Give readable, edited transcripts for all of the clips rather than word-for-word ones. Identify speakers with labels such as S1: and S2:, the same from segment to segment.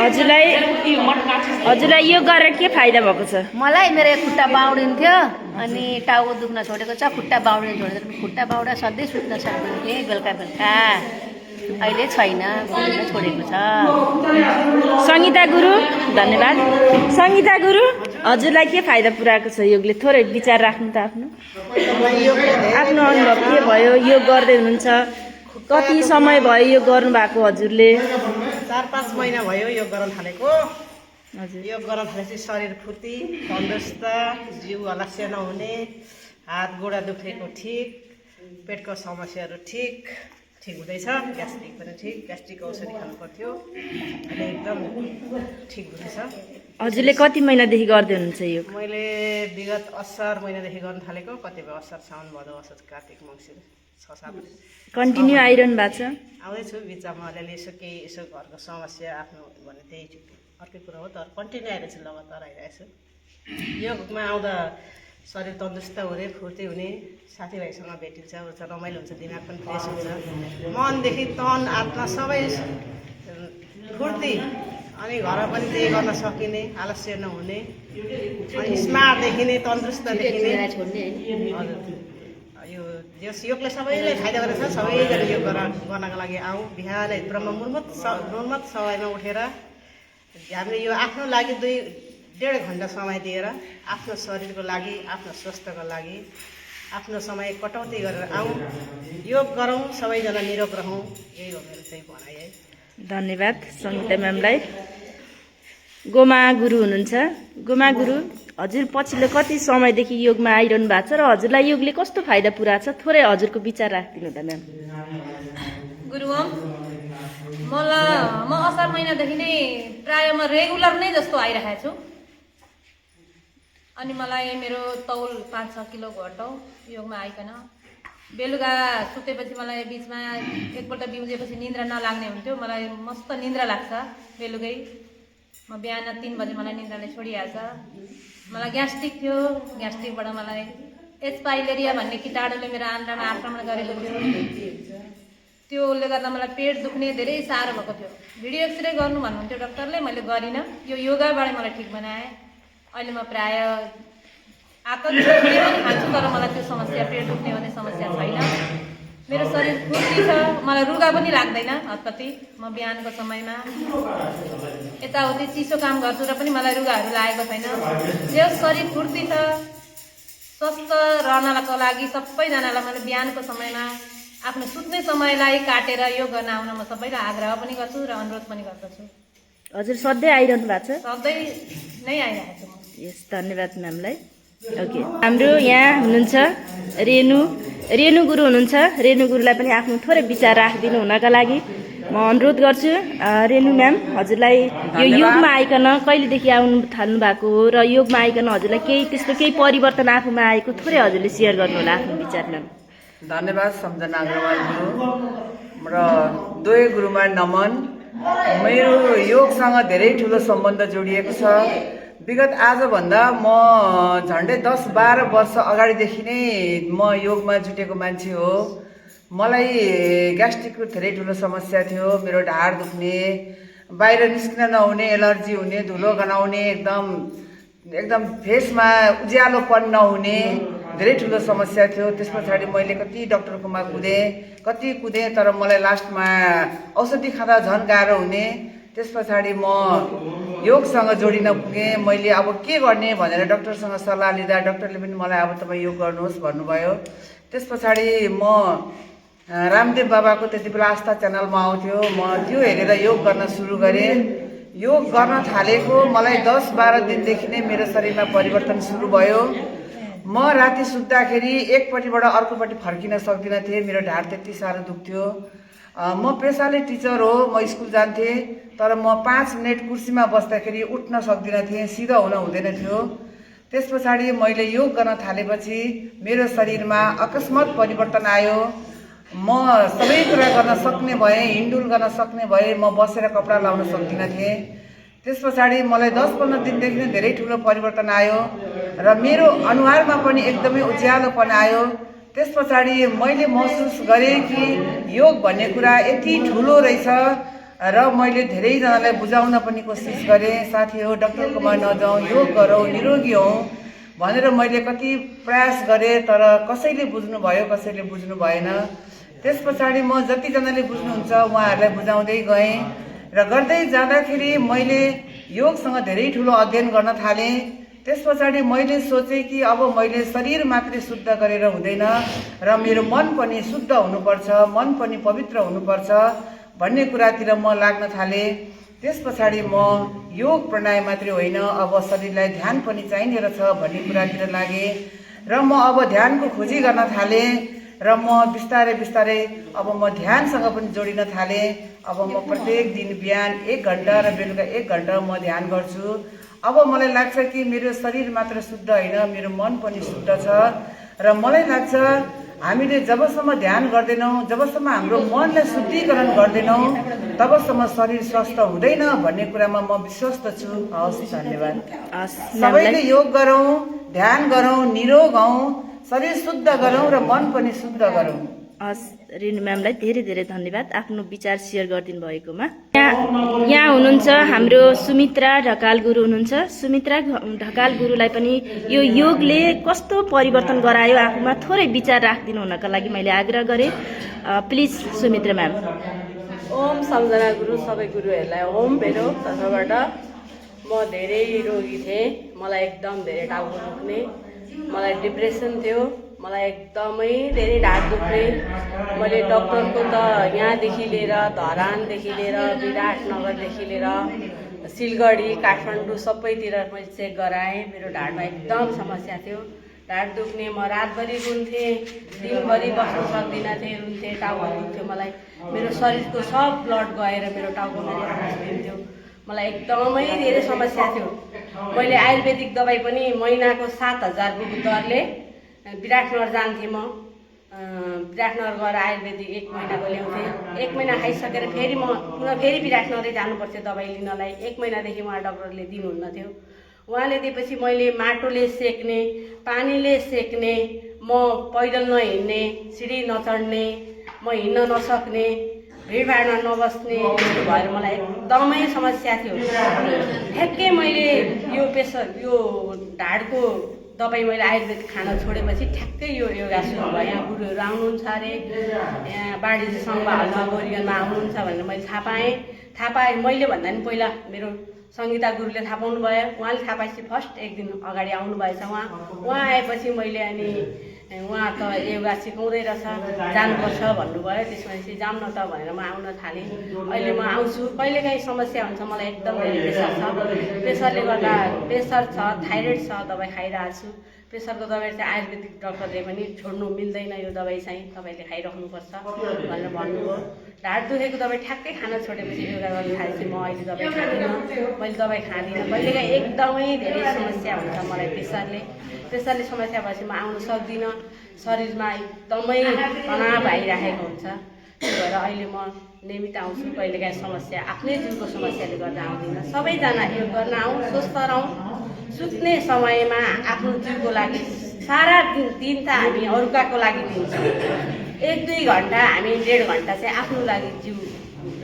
S1: हजुरलाई यो गरेर के फाइदा भएको छ?
S2: मलाई मेरो एक खुट्टा बाउडिन्थ्यो अनि टाउको दुख्न छोडेको छ। खुट्टा बाउडिन छोडेर खुट्टा बाउडा सधैँ सुत्न सक्दिनँ बेलुका बेलुका। अहिले छैन, बाउडिन छोडेको छ।
S1: सङ्गीता गुरु, धन्यवाद। सङ्गीता गुरु, हजुरलाई के फाइदा पुऱ्याएको छ योगले? थोरै विचार राख्नु त आफ्नो अनुभव के भयो? योग गर्दै हुनुहुन्छ, कति समय भयो योग गर्नुभएको हजुरले?
S3: 4-5 महिना भयो योग गर्न थालेको।
S1: हजुर,
S3: योग गर्न थालेपछि शरीर फुर्ती, तन्दुरुस्त, जिउ अलस्य नहुने, हात गोडा दुखेको ठिक, पेटको समस्याहरू ठिक हुँदैछ। ग्यास्ट्रिक पनि ठिक, ग्यास्ट्रिक औषधि खानु पर्थ्यो, अहिले एकदम ठिक हुँदैछ।
S1: हजुरले कति महिनादेखि गर्दै हुनुहुन्छ योग?
S3: मैले विगत असार महिनादेखि गर्न थालेको। कति भयो? असार, साउन, भदौ, असोज, कार्तिक, मङ्सिर 6-7
S1: कन्टिन्यू आइरहनु भएको छ?
S3: आउँदैछु। बिचमा अलिअलि यसो घरको समस्या आफ्नो भने त्यही अर्कै कुरा हो, तर कन्टिन्यू आइरहेको छु, लगातार आइरहेको छु। योगमा आउँदा शरीर तन्दुरुस्त हुने, फुर्ती हुने, साथीभाइसँग भेटिन्छ, रमाइलो हुन्छ, दिमाग पनि फ्रेस हुन्छ, मनदेखि तन आत्मा सबै फुर्ती, अनि घरमा पनि त्यही गर्न सकिने, आलस्य नहुने, अनि स्मार्ट देखिने, तन्दुरुस्त देखिने। हजुर, यो योगले सबैलाई फाइदा गरेको छ। सबैजना योग गर्नको लागि आउँ। बिहानै ब्रह्म मुहुर्त समयमा उठेर हामीले यो आफ्नो लागि 2-1.5 घन्टा समय दिएर आफ्नो शरीरको लागि, आफ्नो स्वास्थ्यको लागि आफ्नो समय कटौती गरेर आउँ, योग गरौँ, सबैजना निरोग रहौँ। यही हो मेरो चाहिँ भनाइ है।
S1: धन्यवाद सङ्गीता म्यामलाई। गोमा गुरु हुनुहुन्छ। गोमा गुरु, हजुर पछिल्लो कति समयदेखि योगमा आइरहनु भएको छ र हजुरलाई योगले कस्तो फाइदा पुऱ्याएको छ? थोरै हजुरको विचार राखिदिनु त म्याम।
S4: गुरु म असार महिनादेखि नै प्राय म रेगुलर नै जस्तो आइरहेको छु। अनि मलाई मेरो तौल 5-6 किलो घटाउ योगमा आइकन। बेलुका सुतेपछि मलाई बिचमा एकपल्ट बिउजेपछि निन्द्रा नलाग्ने हुन्थ्यो। मलाई मस्त निन्द्रा लाग्छ बेलुकै। म बिहान 3 बजे मलाई निन्द्राले छोडिहाल्छ। मलाई ग्यास्ट्रिक थियो, ग्यास्ट्रिकबाट मलाई एच पाइलेरिया भन्ने कीटाणुले मेरो आन्द्रामा आक्रमण गरेको थियो। त्योले गर्दा मलाई पेट दुख्ने धेरै साह्रो भएको थियो। भिडियो एक्सरे गर्नु भन्नुहुन्थ्यो डक्टरले, मैले गरिनँ। यो योगाबाट मलाई ठिक बनाएँ। अहिले म प्राय आकल पनि खान्छु, तर मलाई त्यो समस्या, पेट दुख्ने भन्ने समस्या छैन। मेरो शरीर फुर्ती छ, मलाई रुगा पनि लाग्दैन हतपति। म बिहानको समयमा यताउति चिसो काम गर्छु र पनि मलाई रुगाहरू लागेको छैन। यो शरीर फुर्ती छ। स्वस्थ रहनको लागि सबैजनालाई मैले बिहानको समयमा आफ्नो सुत्ने समयलाई काटेर योग गर्न आउन म सबैलाई आग्रह पनि गर्छु र अनुरोध पनि गर्दछु।
S1: हजुर सधैँ आइरहनु भएको छ?
S4: सधैँ नै आइरहेको छु म।
S1: यस, धन्यवाद म्यामलाई। ओके, हाम्रो यहाँ हुनुहुन्छ रेणु गुरु हुनुहुन्छ। रेणु गुरुलाई पनि आफ्नो थोरै विचार राखिदिनु हुनका लागि म अनुरोध गर्छु। रेणु म्याम, हजुरलाई यो योगमा आइकन कहिलेदेखि आउनु थाल्नु भएको हो र योगमा आइकन हजुरलाई त्यस्तो केही परिवर्तन आफूमा आएको थोरै हजुरले सेयर गर्नुहोला आफ्नो विचार म्याम।
S5: धन्यवाद सम्झना अग्रवाल गुरु र दोय गुरुमा नमन। मेरो योगसँग धेरै ठुलो सम्बन्ध जोडिएको छ। विगत आजभन्दा म झन्डै 10-12 वर्ष अगाडिदेखि नै म योगमा जुटेको मान्छे हो। मलाई ग्यास्ट्रिकको धेरै ठुलो समस्या थियो। मेरो ढाड दुख्ने, बाहिर निस्किन नहुने, एलर्जी हुने, धुलो गनाउने, एकदम फेसमा उज्यालोपन नहुने धेरै ठुलो समस्या थियो। त्यस पछाडि मैले कति डक्टरकोमा कुदेँ, तर मलाई लास्टमा औषधि खाँदा झन् गाह्रो हुने। त्यस पछाडि म योगसँग जोडिन पुगेँ। मैले अब के गर्ने भनेर डक्टरसँग सल्लाह लिँदा डक्टरले पनि मलाई अब तपाईँ योग गर्नुहोस् भन्नुभयो। त्यस पछाडि म रामदेव बाबाको त्यति बेला आस्था च्यानलमा आउँथ्यो, म त्यो हेरेर योग गर्न सुरु गरेँ। योग गर्न थालेको मलाई 10-12 दिनदेखि नै मेरो शरीरमा परिवर्तन सुरु भयो। म राति सुत्दाखेरि एकपट्टिबाट अर्कोपट्टि फर्किन सक्दिनँ थिएँ। मेरो ढाड त्यति साह्रो दुख्थ्यो। म पेसाले टिचर हो, म स्कुल जान्थेँ, तर म 5 मिनट कुर्सीमा बस्दाखेरि उठ्न सक्दिनँ थिएँ, सिधा हुन हुँदैन थियो। त्यस पछाडि मैले योग गर्न थालेपछि मेरो शरीरमा अकस्मात परिवर्तन आयो। म सबै कुरा गर्न सक्ने भएँ, हिँडडुल गर्न सक्ने भएँ। म बसेर कपडा लाउन सक्दिनँ थिएँ। त्यस पछाडि मलाई 10-15 दिनदेखि नै धेरै ठुलो परिवर्तन आयो र मेरो अनुहारमा पनि एकदमै उज्यालोपन आयो। त्यस पछाडि मैले महसुस गरेँ कि योग भन्ने कुरा यति ठुलो रहेछ र मैले धेरैजनालाई बुझाउन पनि कोसिस गरेँ, साथी हो डक्टरकोमा नजाउँ, योग गरौँ, निरोगी हौँ भनेर मैले कति प्रयास गरेँ, तर कसैले बुझ्नुभयो कसैले बुझ्नु भएन। त्यस पछाडि म जतिजनाले बुझ्नुहुन्छ उहाँहरूलाई बुझाउँदै गएँ र गर्दै जाँदाखेरि मैले योगसँग धेरै ठुलो अध्ययन गर्न थालेँ। त्यस पछाडि मैले सोचेँ कि अब मैले शरीर मात्रै शुद्ध गरेर हुँदैन र मेरो मन पनि शुद्ध हुनुपर्छ, मन पनि पवित्र हुनुपर्छ भन्ने कुरातिर म लाग्न थालेँ। त्यस पछाडि म योग प्राणायाम मात्रै होइन, अब शरीरलाई ध्यान पनि चाहिने रहेछ भन्ने कुरातिर लागेँ र म अब ध्यानको खोजी गर्न थालेँ र म बिस्तारै बिस्तारै अब म ध्यानसँग पनि जोडिन थालेँ। अब म प्रत्येक दिन बिहान 1 घन्टा र बेलुका 1 घन्टा म ध्यान गर्छु। अब मलाई लाग्छ कि मेरो शरीर मात्र शुद्ध होइन, मेरो मन पनि शुद्ध छ र मलाई लाग्छ हामीले जबसम्म ध्यान गर्दैनौँ, जबसम्म हाम्रो मनलाई शुद्धिकरण गर्दैनौँ तबसम्म शरीर स्वस्थ हुँदैन भन्ने कुरामा म विश्वस्त छु। हवस्, धन्यवाद। सबैले योग गरौँ, ध्यान गरौँ, निरोग हौँ, शरीर शुद्ध गरौँ र मन पनि शुद्ध गरौँ।
S1: हस्, रेणु म्यामलाई धेरै धेरै धन्यवाद आफ्नो विचार सेयर गरिदिनु भएकोमा। यहाँ हुनुहुन्छ हाम्रो सुमित्रा ढकाल गुरु हुनुहुन्छ। सुमित्रा ढकाल गुरुलाई पनि यो योगले कस्तो परिवर्तन गरायो आफूमा थोरै विचार राखिदिनु हुनका लागि मैले आग्रह गरेँ। Please Sumitra ma'am.
S3: ओम सम्झना गुरु, सबै गुरुहरूलाई ओम मेरो तर्फबाट। म धेरै रोगी थिएँ, मलाई एकदम धेरै टाउको दुख्ने, मलाई डिप्रेसन थियो, मलाई एकदमै धेरै ढाड दुख्ने। मैले डक्टरको त यहाँदेखि लिएर धरानदेखि लिएर विराटनगरदेखि लिएर सिलगढी काठमाडौँ सबैतिर मैले चेक गराएँ। मेरो ढाडमा एकदम समस्या थियो, ढाड दुख्ने। म रातभरि रुन्थेँ, दिनभरि बस्न सक्दिनँ थिएँ, रुन्थेँ, टाउको दुख्थ्यो मलाई। मेरो शरीरको सब ब्लड गएर मेरो टाउकोमा बस्दिन्थ्यो। मलाई एकदमै धेरै समस्या थियो। मैले आयुर्वेदिक दबाई पनि महिनाको 7,000 दरले विराटनगर जान्थेँ। म विराटनगर गएर आयुर्वेदिक 1 महिनाको ल्याउँथेँ। 1 महिना खाइसकेर फेरि म पुनः फेरि विराटनगरै जानुपर्थ्यो दबाई लिनलाई। 1 महिनादेखि उहाँ डक्टरले दिनुहुन्न थियो। उहाँले दिएपछि मैले माटोले सेक्ने, पानीले सेक्ने, म पैदल नहिँड्ने, सिँढी नचढ्ने, म हिँड्न नसक्ने, भिडभाडमा नबस्ने, यस्तो भएर मलाई एकदमै समस्या थियो। ठ्याक्कै मैले यो यो ढाडको दबाई मैले आयुर्वेदिक खान छोडेपछि ठ्याक्कै यो योगा सुरु भयो। यहाँ गुरुहरू आउनुहुन्छ अरे, यहाँ बाढी सङ्घमा हलमा गोरियनमा आउनुहुन्छ भनेर मैले थाहा पाएँ। मैले भन्दा नि पहिला मेरो सङ्गीता गुरुले थाहा पाउनु भयो। उहाँले थाहा पाएपछि फर्स्ट 1 दिन अगाडि आउनुभएछ उहाँ आएपछि मैले अनि उहाँ त योगा सिकाउँदै रहेछ, जानुपर्छ भन्नुभयो। त्यसपछि जाऊँ न त भनेर म आउन थालेँ। अहिले म आउँछु। कहिलेकाहीँ समस्या हुन्छ, मलाई एकदम धेरै प्रेसर छ। प्रेसरले गर्दा प्रेसर छ, थाइरोइड छ, दबाई खाइरहेको छु। प्रेसरको दबाई चाहिँ आयुर्वेदिक डक्टरले पनि छोड्नु मिल्दैन, यो दबाई चाहिँ तपाईँले खाइराख्नुपर्छ भनेर भन्नुभयो। ढाड दुखेको दबाई ठ्याक्कै खान छोडेपछि योगा गर्न थालेपछि म अहिले दबाई खाँदिनँ। मैले दबाई खाँदिनँ। कहिलेकाहीँ एकदमै धेरै समस्या हुन्छ मलाई प्रेसरले समस्या भएपछि म आउन सक्दिनँ। शरीरमा एकदमै तनाव आइराखेको हुन्छ। त्यही भएर अहिले म नियमित आउँछु। कहिलेकाहीँ समस्या आफ्नै जिउको समस्याले गर्दा आउँदिनँ। सबैजना योग गर्न आउँ, स्वस्थ रहौँ। सुत्ने समयमा आफ्नो जिउको लागि सारा दिन त हामी अरूकाको लागि दिन्छौँ। 1-2 घन्टा हामी 1.5 घन्टा चाहिँ आफ्नो लागि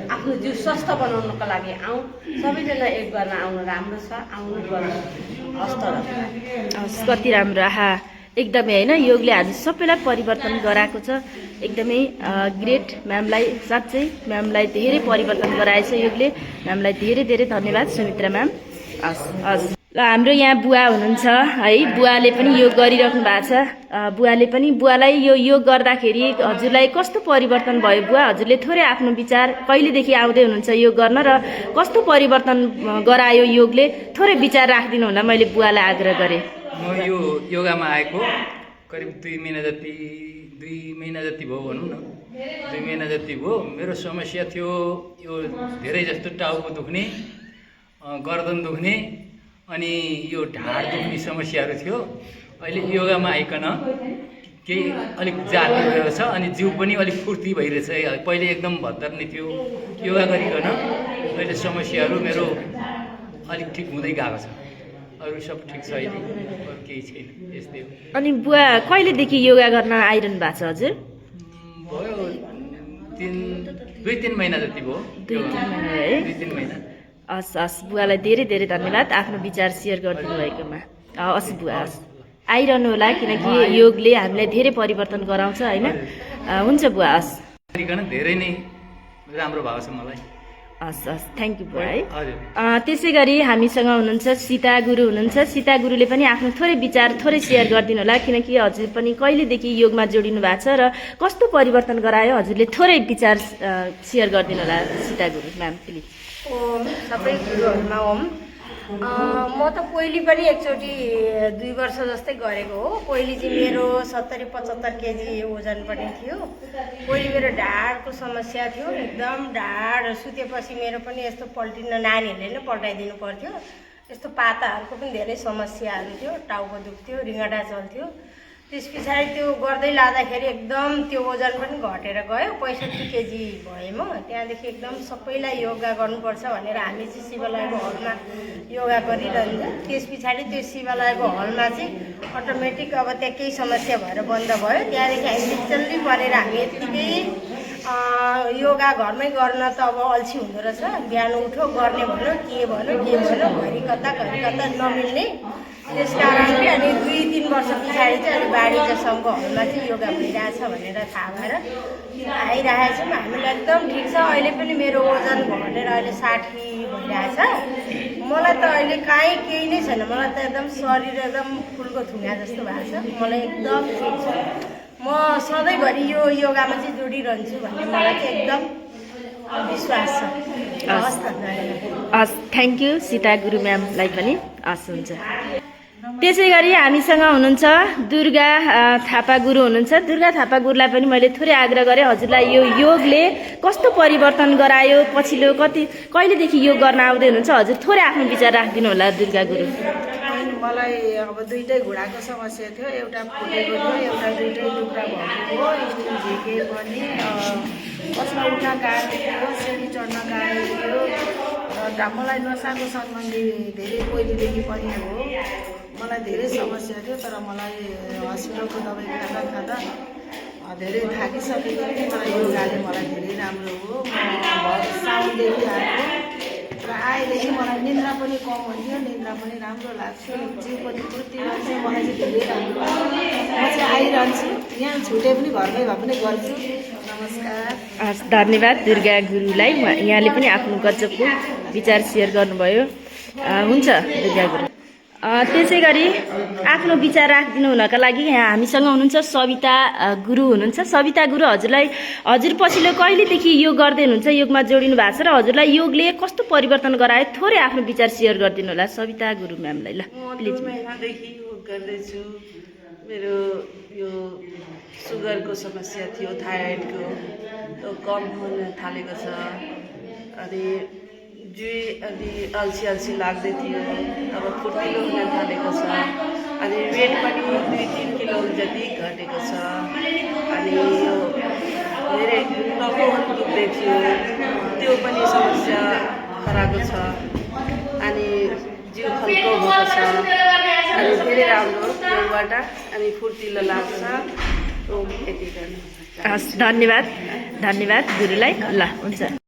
S3: आफ्नो जिउ स्वस्थ बनाउनको लागि आउँ। सबैजना योग गर्न आउनु राम्रो छ, आउनु गर्नु। हस्त
S1: कति राम्रो। आहा, एकदमै होइन, योगले हामी सबैलाई परिवर्तन गराएको छ। एकदमै ग्रेट म्यामलाई, साँच्चै म्यामलाई धेरै परिवर्तन गराएछ योगले। म्यामलाई धेरै धेरै धन्यवाद सुमित्रा म्याम। हस्। ल, हाम्रो यहाँ बुवा हुनुहुन्छ है, बुवाले पनि योग गरिराख्नु भएको छ। बुवालाई यो योग गर्दाखेरि हजुरलाई कस्तो परिवर्तन भयो बुवा? हजुरले थोरै आफ्नो विचार, कहिलेदेखि आउँदै हुनुहुन्छ योग गर्न र कस्तो परिवर्तन गरायो योगले, थोरै विचार राखिदिनु हुन मैले बुवालाई आग्रह गरेँ।
S6: म यो योगामा आएको करिब 2 महिना जति भयो भनौँ न। 2 महिना जति भयो। मेरो समस्या थियो यो धेरै जस्तो टाउको दुख्ने, गर्दन दुख्ने, अनि यो ढाड दुख्ने समस्याहरू थियो। अहिले योगामा आइकन केही अलिक जाती भएको छ, अनि जिउ पनि अलिक फुर्ती भइरहेछ। पहिले एकदम भद्दर नै थियो। योगा गरिकन अहिले समस्याहरू मेरो अलिक ठिक हुँदै गएको छ। अरू सब ठिक छ, अहिले अरू केही छैन, यस्तै हो।
S1: अनि बुवा कहिलेदेखि योगा गर्न आइरहनु भएको छ हजुर?
S6: भयो 3 2-3 महिना जति भयो
S1: 2-3 महिना है
S6: 2-3 महिना।
S1: हस् हस् बुवालाई धेरै धेरै धन्यवाद आफ्नो विचार सेयर गरिदिनु भएकोमा। हस् बुवा हस् आइरहनु होला किनकि योगले हामीलाई धेरै परिवर्तन गराउँछ होइन। हुन्छ बुवा हस्
S6: गरिकन धेरै नै राम्रो भएको छ मलाई।
S1: हस् हस् थ्याङ्क यू बुवा है।
S6: हजुर
S1: त्यसै गरी हामीसँग हुनुहुन्छ सीता गुरु हुनुहुन्छ। सीता गुरुले पनि आफ्नो थोरै विचार थोरै सेयर गरिदिनु होला किनकि हजुर पनि कहिलेदेखि योगमा जोडिनु भएको छ र कस्तो परिवर्तन गरायो हजुरले थोरै विचार सेयर गरिदिनु होला सीता गुरु म्याम प्लिज।
S7: ओम सबै गुरुहरूमा ओम। म त पहिले पनि एकचोटि 2 वर्ष जस्तै गरेको हो। पहिले चाहिँ मेरो 70-75 केजी ओजन पनि थियो। पहिले मेरो ढाडको समस्या थियो, एकदम ढाड सुतेपछि मेरो पनि यस्तो पल्टिन नानीहरूले नै पल्टाइदिनु पर्थ्यो। यस्तो पाताहरूको पनि धेरै समस्याहरू थियो, टाउको दुख्थ्यो, रिङ्गटा चल्थ्यो। त्यस पछाडि त्यो गर्दै लाँदाखेरि एकदम त्यो ओजन पनि घटेर गयो, 65 केजी भएँ म। त्यहाँदेखि एकदम सबैलाई योगा गर्नुपर्छ भनेर हामी चाहिँ शिवालयको हलमा योगा गरिरहन्थ्यौँ। त्यस पछाडि त्यो शिवालयको हलमा चाहिँ अटोमेटिक अब त्यहाँ केही समस्या भएर बन्द भयो। त्यहाँदेखि हामी निचल्ली परेर हामी यत्तिकै योगा घरमै गर्न त अब अल्छी हुँदो रहेछ। बिहान उठो गर्ने भन्यो के भन्यो घरि कता नमिल्ने। त्यस कारणले अनि 2-3 वर्ष पछाडि चाहिँ अनि वाणिज्य सङ्घको हलमा चाहिँ योगा भइरहेछ भनेर थाहा भएर आइरहेको छौँ। हामीलाई एकदम ठिक छ। अहिले पनि मेरो ओजन घटेर अहिले 60 भइरहेछ। मलाई त अहिले काहीँ केही नै छैन। मलाई त एकदम शरीर एकदम फुलको थुङ्गा जस्तो भएको छ। मलाई एकदम ठिक छ। म सधैँभरि यो योगामा चाहिँ जोडिरहन्छु भन्ने मलाई चाहिँ एकदम विश्वास छ। हस् धन्यवाद।
S1: हस् थ्याङ्क यू सीता गुरु म्यामलाई पनि। हस् हुन्छ। त्यसै गरी हामीसँग हुनुहुन्छ दुर्गा थापा गुरु हुनुहुन्छ। दुर्गा थापा गुरुलाई पनि मैले थोरै आग्रह गरेँ हजुरलाई यो योगले कस्तो परिवर्तन गरायो, पछिल्लो कहिलेदेखि योग गर्न आउँदै हुनुहुन्छ हजुर थोरै आफ्नो विचार राखिदिनु होला दुर्गा गुरु।
S3: मलाई अब 2टै घुँडाको समस्या थियो, एउटा फुटेको थियो, एउटा 2टै टुक्रा भएको हो। स्टिल झिके पनि बस्न उठ्न गाह्रो थियो, सिँढी चढ्न गाह्रो थियो। मलाई नसाको सम्बन्धी धेरै पहिलेदेखि पनि हो। मलाई धेरै समस्या थियो तर मलाई हस्पिटलको दबाई खाँदा धेरै थाकिसकेको थिएँ। मलाई योगाले मलाई धेरै राम्रो हो। म साउन्डदेखि आएको र आएदेखि मलाई निन्द्रा पनि कम हुन्थ्यो, निन्द्रा पनि राम्रो लाग्थ्यो, जिउ पनि फुर्ती लाग्थ्यो। मलाई चाहिँ धेरै राम्रो लाग्छ। म चाहिँ आइरहन्छु, यहाँ छुटे पनि घरमै भए पनि गर्छु। नमस्कार।
S1: हस् धन्यवाद दुर्गा गुरुलाई। यहाँले पनि आफ्नो गजबको विचार सेयर गर्नुभयो। हुन्छ दुर्गा गुरु। त्यसै गरी आफ्नो विचार राखिदिनु हुनका लागि यहाँ हामीसँग हुनुहुन्छ सविता गुरु हुनुहुन्छ। सविता गुरु हजुर पछिल्लो कहिलेदेखि योग गर्दै हुनुहुन्छ, योगमा जोडिनु भएको छ र हजुरलाई योगले कस्तो परिवर्तन गरायो थोरै आफ्नो विचार सेयर गरिदिनु होला सविता गुरु म्यामलाई। ल प्लिज।
S3: 2 महिनादेखि योग गर्दैछु। मेरो यो सुगरको समस्या थियो, थाइरोइडको त्यो कम हुन थालेको छ। अनि अलि अल्छी लाग्दै थियो, अब फुर्तिलो हुन थालेको छ। अनि वेट पनि 2-3 किलो जति घटेको छ। अनि यो धेरै टाउको दुख्दै थियो, त्यो पनि समस्या हराएको छ। अनि जिउ हल्को भएको छ। अनि धेरै राम्रो योगबाट अनि फुर्तिलो लाग्छ। यति गर्नु।
S1: हस् धन्यवाद गुरुलाई। ल हुन्छ।